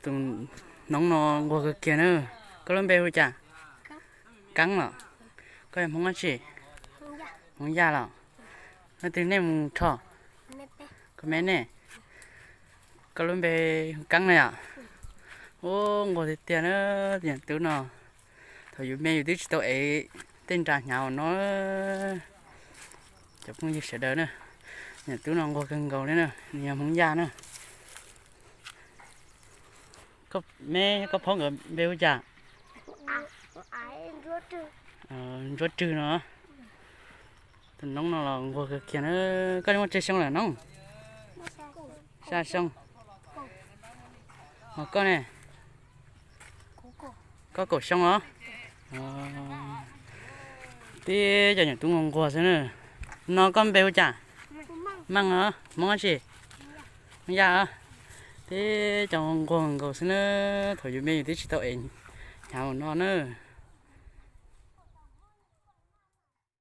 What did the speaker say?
Tus noob no nquag kawg kiag na. Koj lub npe hu cas? Keeb los? Koj yog Hmoob dab tsi? Hmoob Yaj los? Leej twg nej mus rho? Koj me nej. Koj lub npe hu Keeb na yom? Ub, nquag tiag tiag na, tus niam tub no. Thaum yus me yus twb tsis tau ev tej nra hnyav no. Cov phooj ywg sawv daws na, niam tub no nquag kawg nkaus li na, nws yog Hmoob Yaj na. Me koj phob nkawd npe hu cas? Ntsuab Rwg no. Tus noob no los nquag kawg kiag na. Koj muaj tsawg xyoo lawm noob? Xya xyoo. Ho koj ne? Koj kaum xyoo los? Tib cov niam tub nquag nquag xwb na. No koj npe hu cas? Meej os, Hmoob dab tsi? Hmoob Yaj. Tib cov nquag nkaus xwb na, thaum yus me yus twb tsis tau ev hnyav no na.